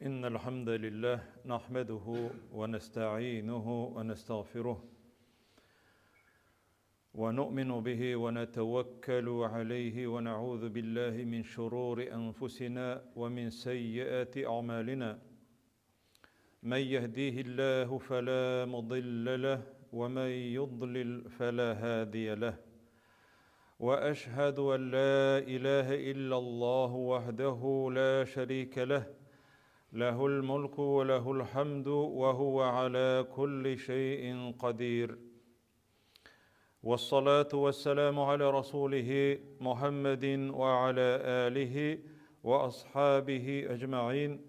إن الحمد لله نحمده ونستعينه ونستغفره ونؤمن به ونتوكل عليه ونعوذ بالله من شرور أنفسنا ومن سيئات أعمالنا من يهديه الله فلا مضل له ومن يضلل فلا هادي له واشهد ان لا اله الا الله وحده لا شريك له له الملك وله الحمد وهو على كل شيء قدير والصلاه والسلام على رسوله محمد وعلى اله واصحابه اجمعين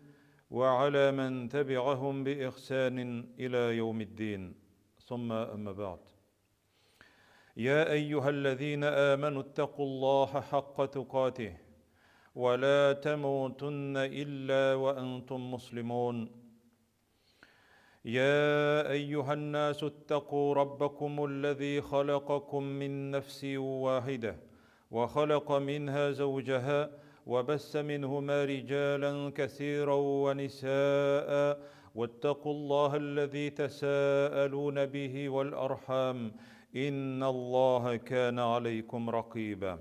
وعلى من تبعهم باحسان الى يوم الدين ثم اما بعد يا ايها الذين امنوا اتقوا الله حق تقاته ولا تموتن الا وانتم مسلمون يا ايها الناس اتقوا ربكم الذي خلقكم من نفس واحده وخلق منها زوجها وبث منهما رجالا كثيرا ونساء واتقوا الله الذي تساءلون به والارحام ان الله كان عليكم رقيبا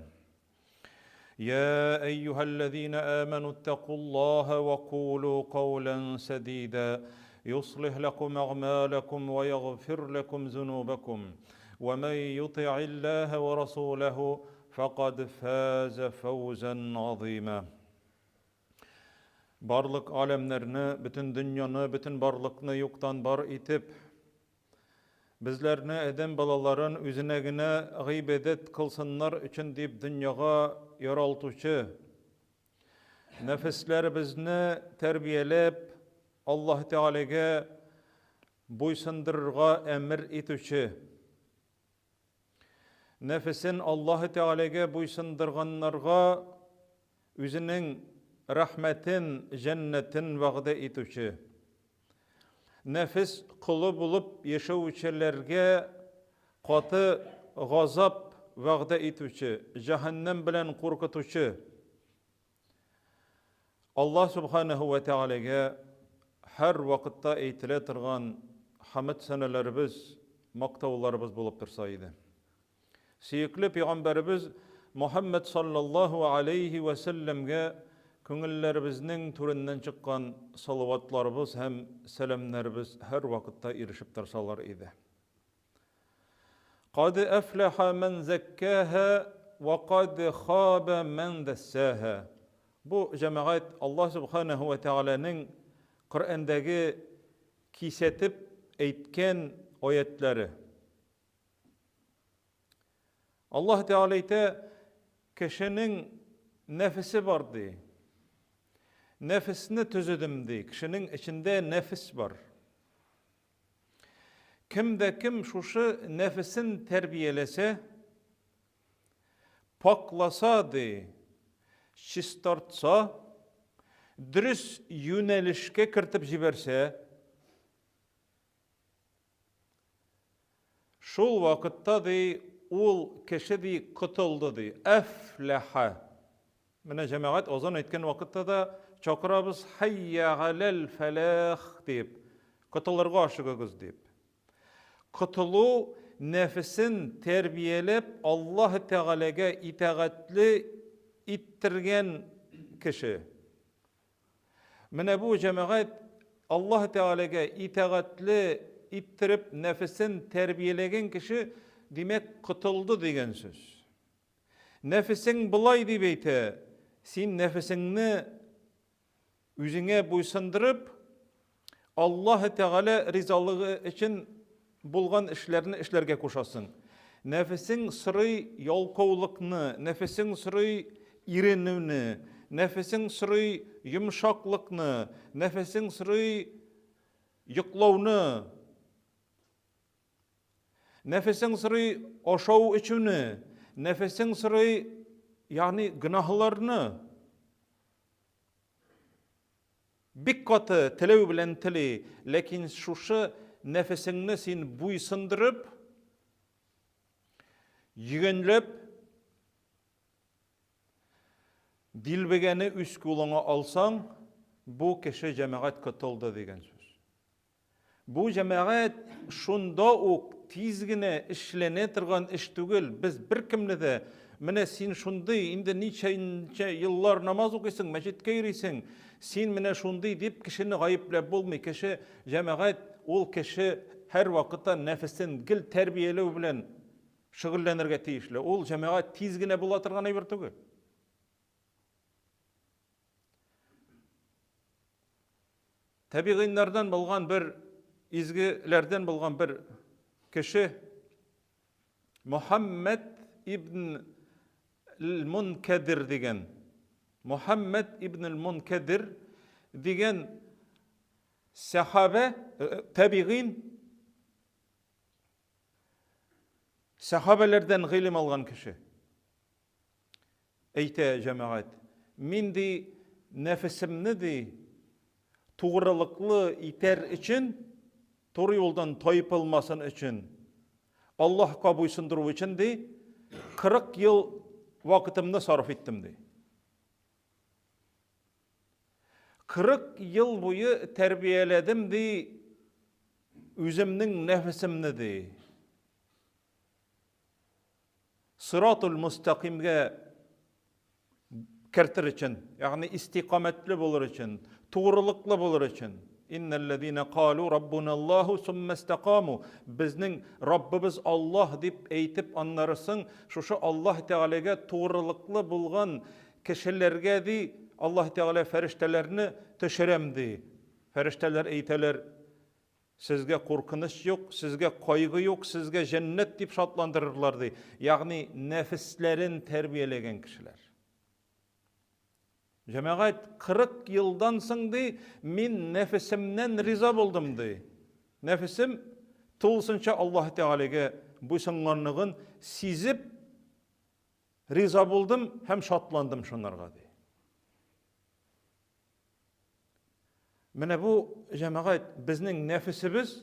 يا ايها الذين امنوا اتقوا الله وقولوا قولا سديدا يصلح لكم اعمالكم ويغفر لكم ذنوبكم ومن يطع الله ورسوله فقد فاز فوزا عظيما Барлык аләмнәрне, бөтен дөньяны, бөтен барлыкны юктан бар итеп, безләрне, адәм балаларын үзенә генә гыйбадәт кылсыннар өчен дип дөньяга яралтучы, нәфесләребезне тәрбияләп, Аллаһ Тәгаләгә буйсындырырга әмер итүче, Нәфесен Аллаһы Тәгаләгә буйсындырганнарга үзенең рәхмәтен, җәннәтен вәгъдә итүче, нәфес колы булып яшәүчеләргә каты газап вәгъдә итүче, җәһәннәм белән куркытучы Аллаһ Субханаһу ва Тәгаләгә һәр вакытта әйтелә торган хәмд сәнәләребез, мактауларыбыз булып торса иде. Сөекле пәйгамбәребез Мухаммад саллаллаһу алейхи ва сәлләмгә күңелләребезнең түреннән чыккан салаватларыбыз һәм сәламнәребез һәр вакытта ирешеп торсалар иде. Кад әфләхә мән зәккәһә вә кад хабә мән дәссәһә. Бу җәмәгать Аллаһ Субханаһу ва Тәгаләнең Коръәндәге кисәтеп әйткән аятләре. Аллаһ Тәгалә әйтә, кешенең нәфесе бар ди. Нәфесне төзедем ди. Кешенең эчендә нәфес бар. Кем дә кем шушы нәфесен тәрбияләсә, пакласа ди, чистартса, дөрес юнәлешкә кертеп җибәрсә, шул вакытта ди, ул кеше ди котылды ди. Әфләхә. Менә җәмәгать азан әйткән вакытта да чакырабыз хәйя галәл фәләх дип, котылырга ашыгыгыз дип. Котылу нәфесен тәрбияләп Аллаһ Тәгаләгә итагатьле иттергән кеше. Менә бу җәмәгать Аллаһ Тәгаләгә итагатьле иттереп нәфесен тәрбияләгән кеше, димәк, котылды дигән сүз. Нәфесең болай дип әйтә, син нәфесеңне үзеңә буйсындырып, Аллаһ Тәгалә ризалыгы өчен булган эшләрне эшләргә кушасың. Нәфесең сорый ялкаулыкны, нәфесең сорый иренүне, нәфесең сорый йомшаклыкны, нәфесең сорый йоклауны. Нәфесең сорый ашау-эчүне, нәфесең сорый, ягъни гөнаһларны. Бик каты теләү белән тели, ләкин шушы нәфесеңне син буйсындырып, йөгәнләп, дилбегәне үз кулыңа алсаң, Бу кеше җәмәгать котылды дигән сүз. Бу җәмәгать шунда ук тиз генә эшләнә торган эш түгел. Без беркемне дә, менә син шундый, инде ничә-ничә еллар намаз укыйсың, мәчеткә йөрисең, син менә шундый дип кешене гаепләп булмый. Кеше, җәмәгать, ул кеше һәрвакытта нәфесен гел тәрбияләү белән шөгыльләнергә тиешле. Ул җәмәгать тиз генә була торган әйбер түгел. Табигыйннардан булган бер изгеләрдән булган бер кеше Мухаммад ибн Мункадир дигән Мухаммад ибн Мункадир дигән сәхабә, э, табигыйн сәхабәләрдән гыйлем алган кеше. Әйтә җәмәгать, мин, ди, нәфесемне, ди, тугрылыклы итәр өчен, туры юлдан тайпылмасын өчен, Аллаһка буйсындыру өчен, ди, 40 ел вакытымны сарыф иттем, ди. 40 ел буе тәрбияләдем, ди, үземнең нәфесемне, ди. Сыратул мустакимгә кертер өчен, ягъни истикамәтле булыр өчен, тугрылыклы булыр өчен. Иннәлләзина калу раббуна Аллаһу сумма истакаму. Безнең Раббыбыз Аллаһ дип әйтеп, аннары соң шушы Аллаһ Тәгаләгә тугрылыклы булган кешеләргә ди, Аллаһ Тәгалә фәрештәләрне төшерәм ди. Фәрештәләр әйтәләр, Сезгә куркыныч юк, сезгә кайгы юк, сезгә җәннәт дип шатландырырлар, ди. Ягъни нәфесләрен тәрбияләгән кешеләр. Җәмәгать, 40 елдан соң, ди, мин нәфесемнән риза булдым, ди. Нәфесем тулысынча Аллаһ Тәгаләгә буйсынганлыгын сизеп, риза булдым һәм шатландым шунарга, ди. Менә бу, җәмәгать, безнең нәфесебез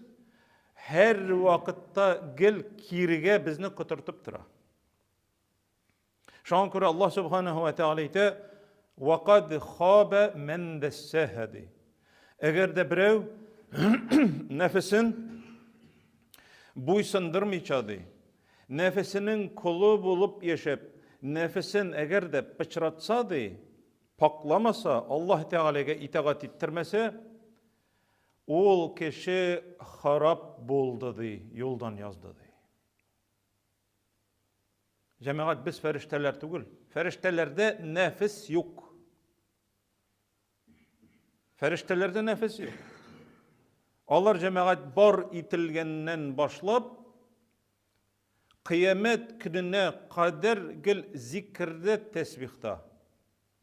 һәр вакытта гел кирегә безне котыртып тора. Шуңа күрә Аллаһ субханаһу ва тааля әйтә: "Вакад хаба ман дассаха" ди. Әгәр дә берәү нәфесен буйсындырмыйча ди, нәфесенең колы булып яшәп, нәфесен әгәр дә пычратса ди, Пакламаса, Аллаһ Тәгаләгә итагать иттермәсә, ул кеше харап булды, ди, юлдан язды, ди. Җәмәгать, без фәрештәләр түгел. Фәрештәләрдә нәфес юк. Фәрештәләрдә нәфес юк. Алар җәмәгать бар ителгәннән башлап, Кыямәт көненә кадәр гел зикердә, тәсбихта.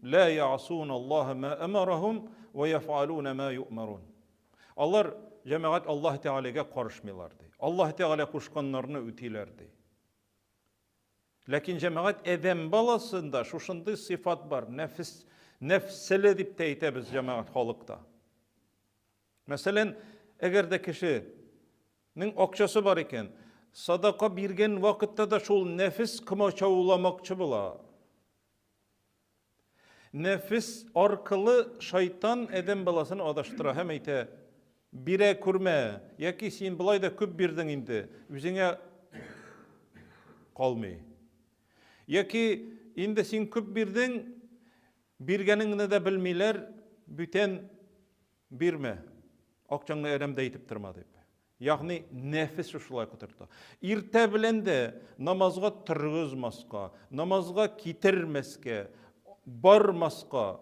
Ла ясун Аллаһ ма амарахум ва яфалуна ма юъмарун. Алар җәмәгать Аллаһ Тәгаләгә карышмыйлар ди. Аллаһ Тәгалә кушканнарны үтиләр ди. Ләкин җәмәгать адәм баласында шушындый сыйфат бар, нәфес, нәфселе дип тә әйтәбез җәмәгать халыкта. Мәсәлән, әгәр дә кешенең акчасы бар икән, садака биргән вакытта да шул нәфес комачауламакчы була. Нәфес аркылы шайтан адәм баласын адаштыра һәм әйтә, бирә күрмә, яки син болай да күп бирдең инде, үзеңә калмый. Яки инде син күп бирдең, биргәнеңне дә белмиләр, бүтән Бирмә, акчаңны әрәм дә итеп торма дип. Ягъни нәфес шушылай котырта. Иртә белән дә намазга торгызмаска, намазга китермәскә, бармаска.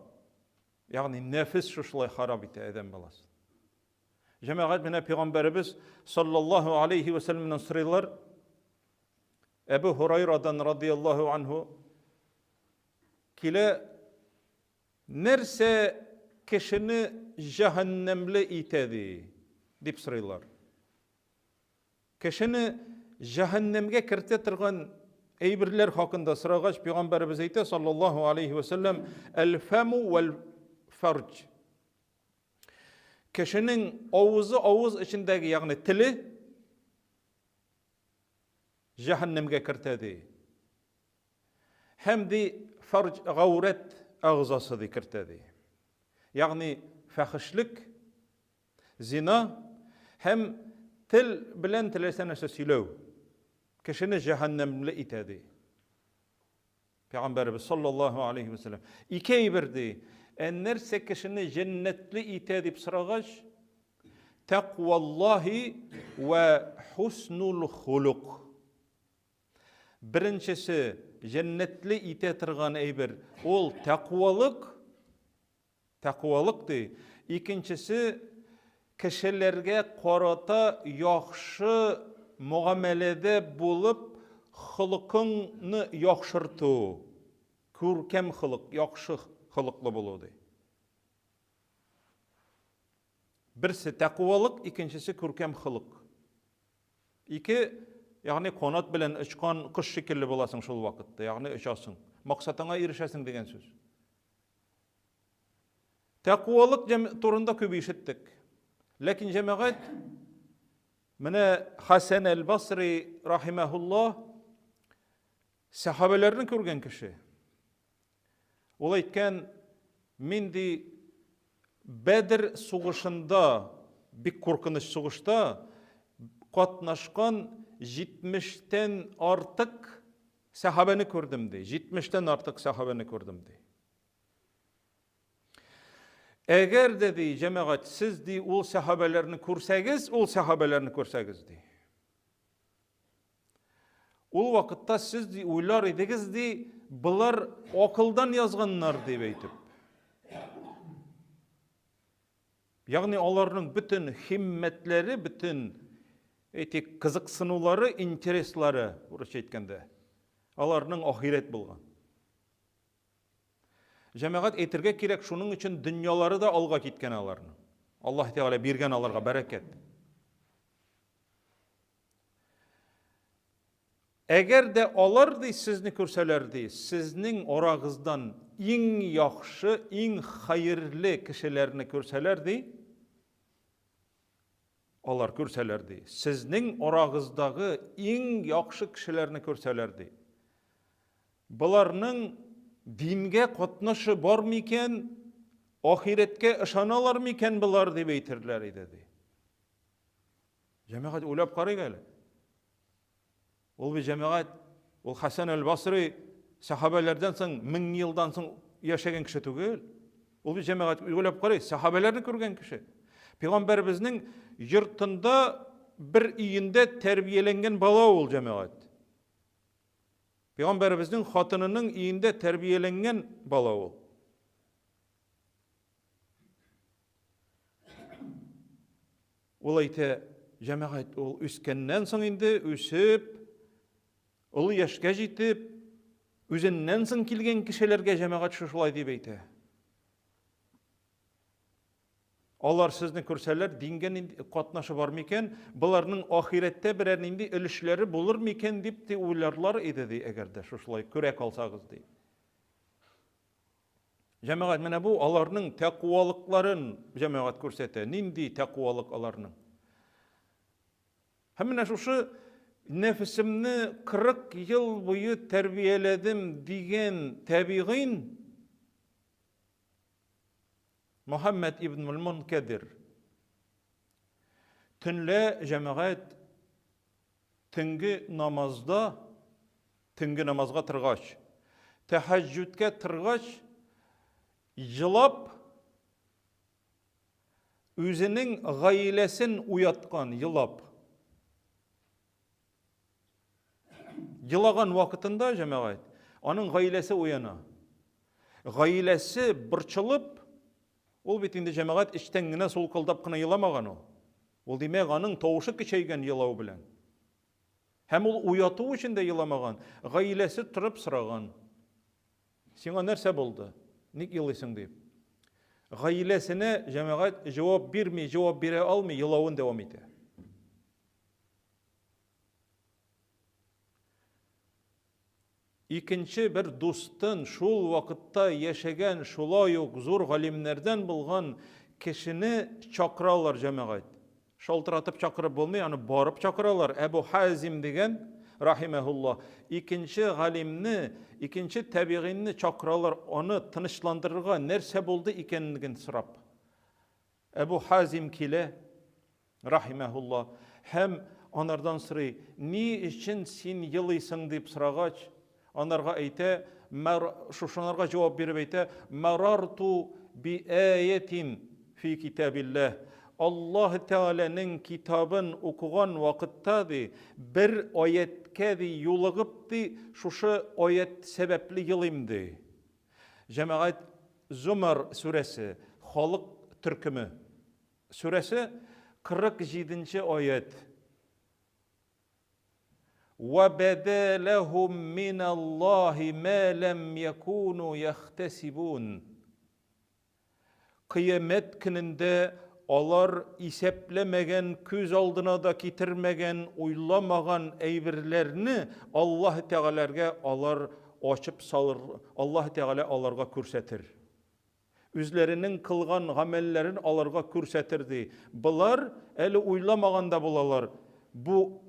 Ягъни нәфес шушылай харап итә адәм баласын. Җәмәгать менә пәйгамбәребез саллаллаһу алейхи ва сәлләмнән сорыйлар. Әбу Һурайрадан радияллаһу анһу килә Нәрсә кешене җәһәннәмле итә ди? дип сорыйлар. Кешене җәһәннәмгә кертә торган әйберләр хакында сорагач, пәйгамбәребез әйтә, саллаллаһу алейхи ва сәлләм, әл-фаму вәл фарҗ. Кешенең авызы авыз эчендәге, ягъни теле җәһәннәмгә кертә ди. Һәм ди фарҗ гаурәт әгъзасы ди кертә ди. Ягъни фәхешлек, зина һәм тел белән теләсә нәрсә сөйләү кешене җәһәннәмле итә ди. Пәйгамбәребез саллаллаһу алейхи ва сәлләм ике әйбер ди. Ә нәрсә кешене җәннәтле итә дип сорагач, тәкъваллаһи ва хуснул хулук. Беренчесе җәннәтле итә торган әйбер ул тәкъвалык, Тәкъвалык ди. Икенчесе, кешеләргә карата яхшы мөгамәләдә булып, холыкыңны яхшырту. Күркәм холык, яхшы холыклы булу ди. Берсе тәкъвалык, икенчесе күркәм холык. Ике, ягъни канат белән очкан кош шикелле буласың шул вакытта, ягъни очасың. Максатыңа ирешәсең дигән сүз. Тәкъвалык турында күп ишеттек. Ләкин җәмәгать менә Хасан әл-Басри рахимахулла сәхабәләрне күргән кеше. Ул әйткән, мин ди Бәдр сугышында, бик куркыныч сугышта катнашкан 70-тән артык сәхабәне күрдем ди. 70-тән артык сәхабәне күрдем ди. Әгәр дә ди, җәмәгать, сез ди ул сәхабәләрне күрсәгез, ул сәхабәләрне күрсәгез ди. Ул вакытта сез ди уйлар идегез ди, болар акылдан язганнар дип әйтеп. Ягъни аларның бөтен химмәтләре, бөтен әйтик, кызыксынулары, интереслары, урысча әйткәндә, аларның ахирәт булган. Җәмәгать әйтергә кирәк, шуның өчен дөньялары да алга киткән аларның. Аллаһ Тәгалә биргән аларга бәрәкәт. Әгәр дә алар ди сезне күрсәләр ди, сезнең арагыздан иң яхшы, иң хәерле кешеләрне күрсәләр ди, алар күрсәләр ди, сезнең арагыздагы иң яхшы кешеләрне күрсәләр ди. Боларның дингә катнашы бар микән, ахирәткә ышаналар микән болар дип әйтерләр иде ди. Җәмәгать уйлап карыйк әле. Ул бит җәмәгать, ул Хәсән әл-Басри сәхабәләрдән соң 1000 елдан соң яшәгән кеше түгел. Ул бит җәмәгать уйлап карый, сәхабәләрне күргән кеше. Пәйгамбәребезнең йортында бер өендә тәрбияләнгән бала ул җәмәгать. Пәйгамбәребезнең хатынының өендә тәрбияләнгән бала ул. Ул әйтә, җәмәгать, ул үскәннән соң инде үсеп, олы яшькә җитеп, үзеннән соң килгән кешеләргә җәмәгать шушылай дип әйтә. Алар сезне күрсәләр, дингә нинди катнашы бар микән, боларның ахирәттә берәр нинди өлешләре булыр микән дип ди уйларлар иде ди, әгәр дә шушылай күрә калсагыз ди. Җәмәгать, менә бу аларның тәкъвалыкларын җәмәгать күрсәтә. Нинди тәкъвалык аларның? Һәм менә шушы нәфесемне 40 ел буе тәрбияләдем дигән тәбигыйн Мөхәммәд ибн Мункадир төнлә җәмәгать Төнге намазда, төнге намазга торгач, тәһәҗҗүдкә торгач, елап, үзенең гаиләсен уяткан, елап. Елаган вакытында, җәмәгать, аның гаиләсе уяна. Гаиләсе борчылып, ул бит инде җәмәгать эчтән генә сулкылдап кына еламаган ул. Ул, димәк, аның тавышы көчәйгән елау белән. Һәм ул уяту өчен дә еламаган, гаиләсе торып сораган. Сиңа нәрсә булды? Ник елыйсың дип. Гаиләсенә җәмәгать җавап бирми, җавап бирә алмый, елавын дәвам итә. Икенче бер дустын, шул вакытта яшәгән шулай ук зур галимнәрдән булган кешене чакыралар җәмәгать. Шалтыратып чакырып булмый, аны барып чакыралар. Әбу Хазим дигән рахимәһуллаһ, икенче галимне, икенче тәбигыйнне чакыралар, аны тынычландырырга, нәрсә булды икәнлеген сорап. Әбу Хазим килә, рахимәһулла, һәм анардан сорый, ни өчен син елыйсың дип сорагач, анарга әйтә, шушынарга җавап биреп әйтә, марарту би аятин фи китабилләһ. Аллаһ Тәгаләнең китабын укыган вакытта ди, бер аяткә ди юлыгып ди, шушы аят сәбәпле елыйм ди. Җәмәгать Зумар сүрәсе, халык төркеме. Сүрәсе 47 нче аять. Ва бада лахум миналлаһи ма лам якуну яхтасибун. Кыямәт көнендә алар исәпләмәгән, күз алдына да китермәгән, уйламаган әйберләрне Аллаһ Тәгаләгә алар ачып салыр, Аллаһ Тәгалә аларга күрсәтер. Үзләренең кылган гамәлләрен аларга күрсәтер, ди. Болар әле уйламаган да булалар, бу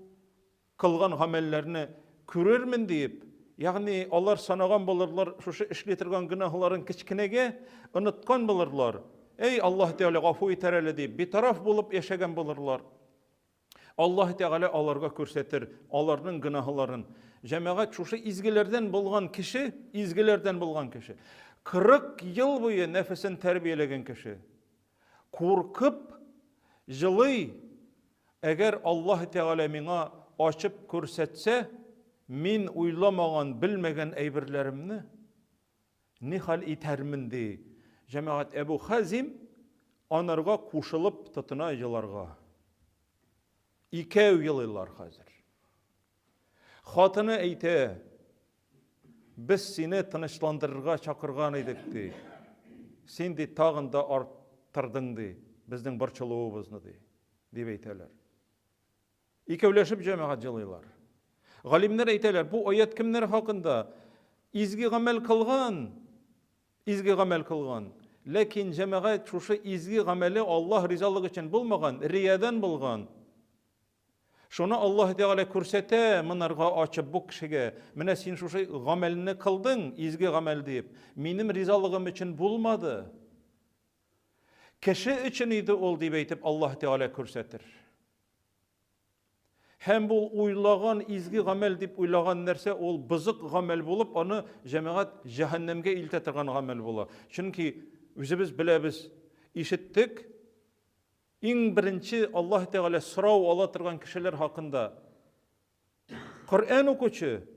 кылган гамәлләрне күрермен диеп, ягъни алар санаган булырлар, шушы эшли торган гөнаһларын кечкенәгә оныткан булырлар. Әй, Аллаһ Тәгалә гафу итәр әле дип, битараф булып яшәгән булырлар. Аллаһ Тәгалә аларга күрсәтер аларның гөнаһларын. Җәмәгать шушы изгеләрдән булган кеше, изгеләрдән булган кеше, 40 ел буе нәфесен тәрбияләгән кеше, куркып җылый, әгәр Аллаһ Тәгалә миңа ачып күрсәтсә, мин уйламаган, белмәгән әйберләремне ни хәл итәрмен, ди. Җәмәгать Әбу Хазим анарга кушылып тотына еларга. Икәү елыйлар хәзер. Хатыны әйтә, без сине тынычландырырга чакырган идек, ди. Син, ди, тагын да арттырдың, ди, безнең борчылуыбызны, ди, дип әйтәләр. Икәүләшеп җәмәгать җылыйлар. Галимнәр әйтәләр, бу аят кемнәр хакында? Изге гамәл кылган, изге гамәл кылган. Ләкин җәмәгать шушы изге гамәле Аллаһ ризалыгы өчен булмаган, риядан булган. Шуны Аллаһ Тәгалә күрсәтә монарга ачып бу кешегә. Менә син шушы гамәлне кылдың, изге гамәл дип. Минем ризалыгым өчен булмады. Кеше өчен иде ул дип әйтеп Аллаһ Тәгалә күрсәтер. Һәм бу уйлаган изге гамәл дип уйлаган нәрсә ул бозык гамәл булып, аны җәмәгать җәһәннәмгә илтә торган гамәл була. Чөнки үзебез беләбез, ишеттек, иң беренче Аллаһ Тәгалә сорау ала торган кешеләр хакында. Коръән укучы,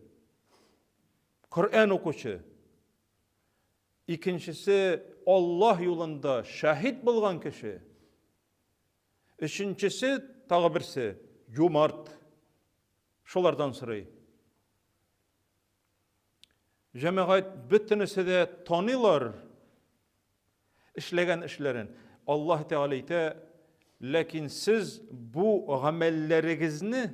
Коръән укучы. Икенчесе Аллаһ юлында шәһид булган кеше. Өченчесе, тагы берсе, юмарт. Шулардан сорый. Җәмәгать бөтенесе дә таныйлар эшләгән эшләрен. Аллаһ Тәгалә әйтә, ләкин сез бу гамәлләрегезне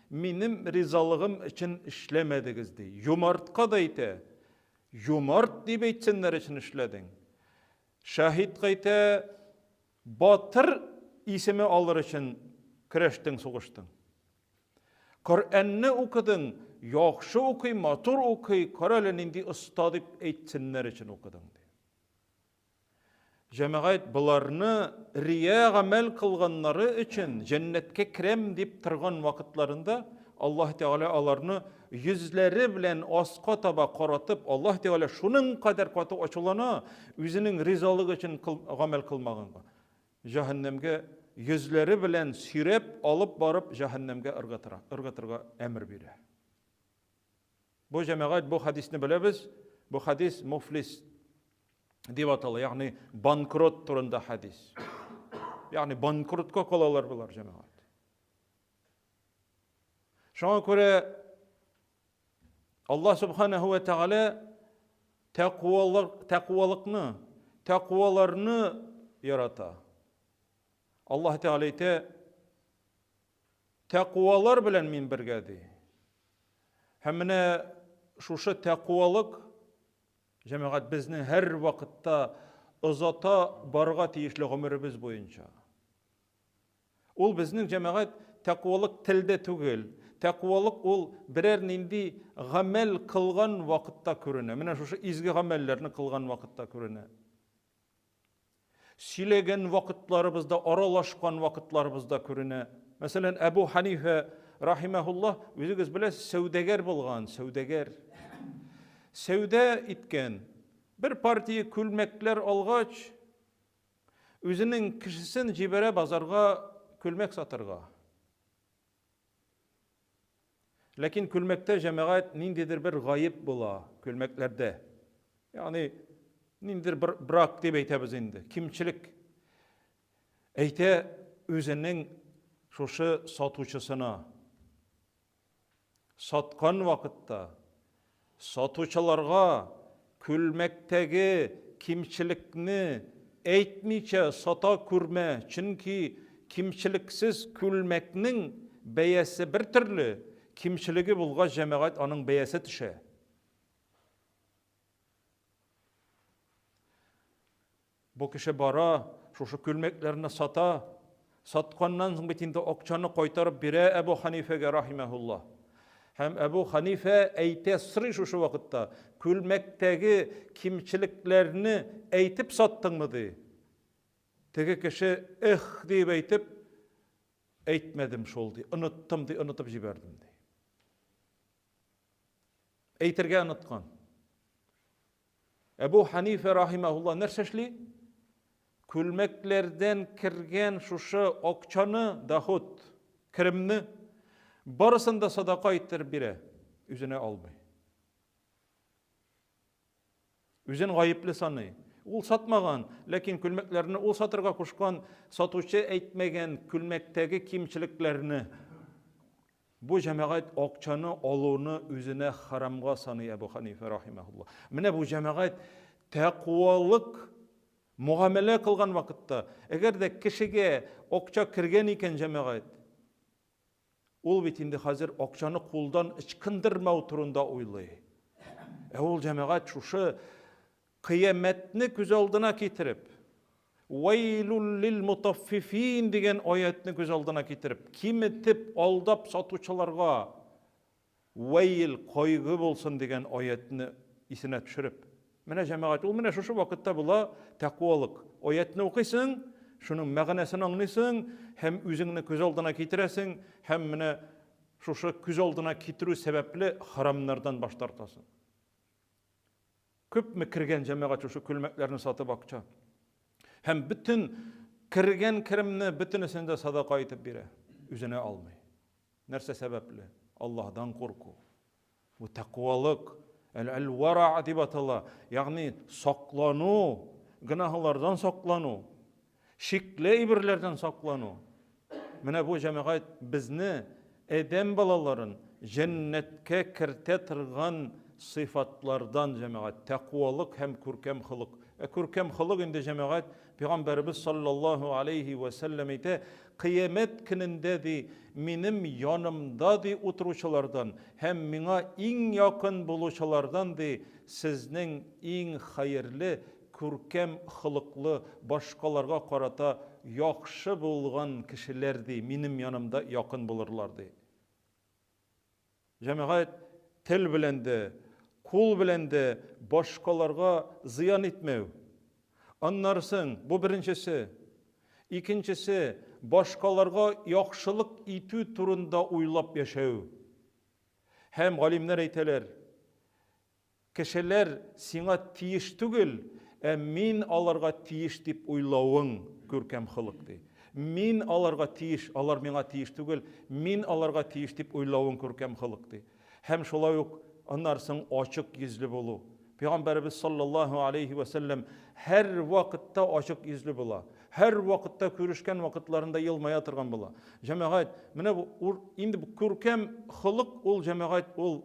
минем ризалыгым өчен эшләмәдегез, ди. Юмартка да әйтә, юмарт дип әйтсеннәр өчен эшләдең. Шаһидка әйтә, Батыр исеме алыр өчен көрәштең, сугыштың. Коръәнне укыдың, яхшы укый, матур укый, кара әле нинди оста дип әйтсеннәр өчен укыдың, ди. Җәмәгать боларны рия гамәл кылганнары өчен җәннәткә керәм дип торган вакытларында Аллаһ Тәгалә аларны йөзләре белән аска таба каратып, Аллаһ Тәгалә шуның кадәр каты ачулана, үзенең ризалыгы өчен гамәл кылмаганга. Җәһәннәмгә йөзләре белән сөйрәп алып барып җәһәннәмгә ыргытыра, ыргытырга әмер бирә. Бу җәмәгать бу хәдисне беләбез. Бу хәдис муфлис дип атала, ягъни банкрот турында хәдис. Ягъни банкротка калалар болар җәмәгать. Шуңа күрә Аллаһ субханаһу ва тәгалә тәкъвалык, тәкъвалыкны, тәкъваларны ярата. Аллаһ Тәгалә әйтә, тәкъвалар белән мин бергә ди. Һәм менә шушы тәкъвалык җәмәгать безне һәр вакытта озата барырга тиешле гомеребез буенча. Ул безнең җәмәгать тәкъвалык телдә түгел. Тәкъвалык ул берәр нинди гамәл кылган вакытта күренә. Менә шушы изге гамәлләрне кылган вакытта күренә. Сөйләгән вакытларыбызда, аралашкан вакытларыбызда күренә. Мәсәлән, Әбу Ханифә рахимахуллаһ, үзегез беләсез, сәүдәгәр булган, сәүдәгәр. Сәүдә иткән. Бер партия күлмәкләр алгач, үзенең кешесен җибәрә базарга күлмәк сатырга. Ләкин күлмәктә җәмәгать ниндидер бер гаеп була күлмәкләрдә. Ягъни ниндидер бер брак дип әйтәбез инде, кимчелек. Әйтә үзенең шушы сатучысына. Саткан вакытта Сатучыларга күлмәктәге кимчелекне әйтмичә сата күрмә, чөнки кимчелексез күлмәкнең бәясе бер төрле, кимчелеге булгач, җәмәгать, аның бәясе төшә. Бу кеше бара, шушы күлмәкләрне сата. Сатканнан соң бит инде акчаны кайтарып бирә Әбу Ханифәгә рахимәһулла. Һәм Әбу Ханифә әйтә, сорый шушы вакытта, күлмәктәге кимчелекләрне әйтеп саттыңмы ди. Теге кеше эх дип әйтеп, әйтмәдем шул ди, оныттым ди, онытып җибәрдем ди. Әйтергә оныткан. Әбу Ханифә рахимахулла нәрсә эшли? Күлмәкләрдән кергән шушы акчаны, доход, керемне барысын да садака иттереп бирә, үзенә алмый. Үзен гаепле саный. Ул сатмаган, ләкин күлмәкләрне ул сатырга кушкан сатучы әйтмәгән күлмәктәге кимчелекләрне. Бу җәмәгать акчаны алуны үзенә харамга саный Әбу Ханифә рахимахулла. Менә бу җәмәгать тәкъвалык мөгамәлә кылган вакытта, әгәр дә кешегә акча кергән икән җәмәгать, ул бит инде хәзер акчаны кулдан ычкындырмау турында уйлый. Ә ул җәмәгать шушы Кыямәтне күз алдына китереп, Вәйлүл лил мутаффифин дигән аятны күз алдына китереп, киметеп, алдап сатучыларга вәйл, кайгы булсын дигән аятны исенә төшереп. Менә җәмәгать, ул менә шушы вакытта була тәкъвалык. Аятны укыйсың, шуның мәгънәсен аңлыйсың һәм үзеңне күз алдына китерәсең һәм менә шушы күз алдына китерү сәбәпле харамнардан баш тартасың. Күпме кергән җәмәгать шушы күлмәкләрне сатып акча. Һәм бөтен кергән керемне бөтенесен дә садака итеп бирә. Үзенә алмый. Нәрсә сәбәпле? Аллаһдан курку. Бу тәкъвалык, әл-вара дип атала. Ягъни саклану, гөнаһлардан саклану, шикле әйберләрдән саклану. Менә бу җәмәгать безне, адәм балаларын, җәннәткә кертә торган сыйфатлардан, җәмәгать, тәкъвалык һәм күркәм холык. Ә күркәм холык инде, җәмәгать, Пәйгамбәребез саллаллаһу алейһи вә сәлләм әйтә, Кыямәт көнендә, ди, минем янымда, ди, утыручылардан һәм миңа иң якын булучылардан, ди, сезнең иң хәерле, күркәм холыклы, башкаларга карата яхшы булган кешеләр, ди, минем янымда якын булырлар, ди. Җәмәгать, тел белән дә, кул белән дә башкаларга зыян итмәү. Аннары соң, бу беренчесе. Икенчесе, башкаларга яхшылык итү турында уйлап яшәү. Һәм галимнәр әйтәләр, Кешеләр сиңа тиеш түгел, ә мин аларга тиеш дип уйлавың күркәм холык, ди. Мин аларга тиеш, алар миңа тиеш түгел, мин аларга тиеш дип уйлавың күркәм холык, ди. Һәм шулай ук аннары соң ачык йөзле булу. Пәйгамбәребез саллаллаһу алейһи вә сәлләм һәр вакытта ачык йөзле була. Һәр вакытта күрешкән вакытларында елмая торган була. Җәмәгать, менә бу инде бу күркәм холык ул җәмәгать ул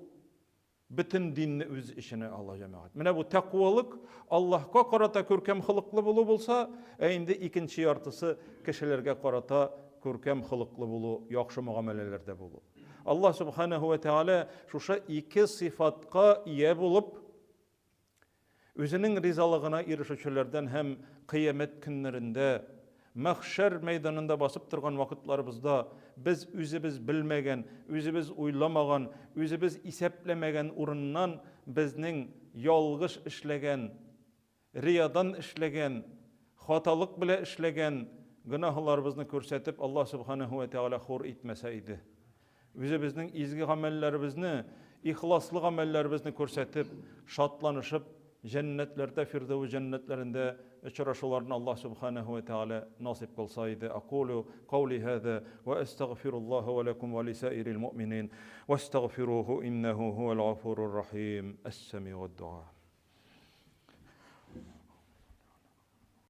Бөтен динне үз эченә ала, җәмәгать. Менә бу тәкъвалык Аллаһка карата күркәм холыклы булу булса, ә инде икенче яртысы кешеләргә карата күркәм холыклы булу, яхшы мөгамәләләрдә булу. Аллаһ субханаһу ва тәгалә шушы ике сыйфатка ия булып, үзенең ризалыгына ирешүчеләрдән һәм кыямәт көннәрендә Мәхшәр мәйданында басып торган вакытларыбызда без үзебез белмәгән, үзебез уйламаган, үзебез исәпләмәгән урыннан безнең ялгыш эшләгән, риядан эшләгән, хаталык белә эшләгән гөнаһларыбызны күрсәтеп, Аллаһ Сүбхәнәһү вә Тәгалә хур итмәсә иде. Үзебезнең изге гамәлләребезне, ихласлы гамәлләребезне күрсәтеп, шатланышып, җәннәтләрдә, Фирдәвес җәннәтләрендә очрашуларны Аллаһ Сүбхәнәһү вә Тәгалә насыйп кылса иде. Акулю каули һәза вә әстәгъфируллаһа вә ләкум вә лисаирил муъминин вәстәгъфируху иннәһу һуәл гафурур рахим. Әс-сәмигуд дуа.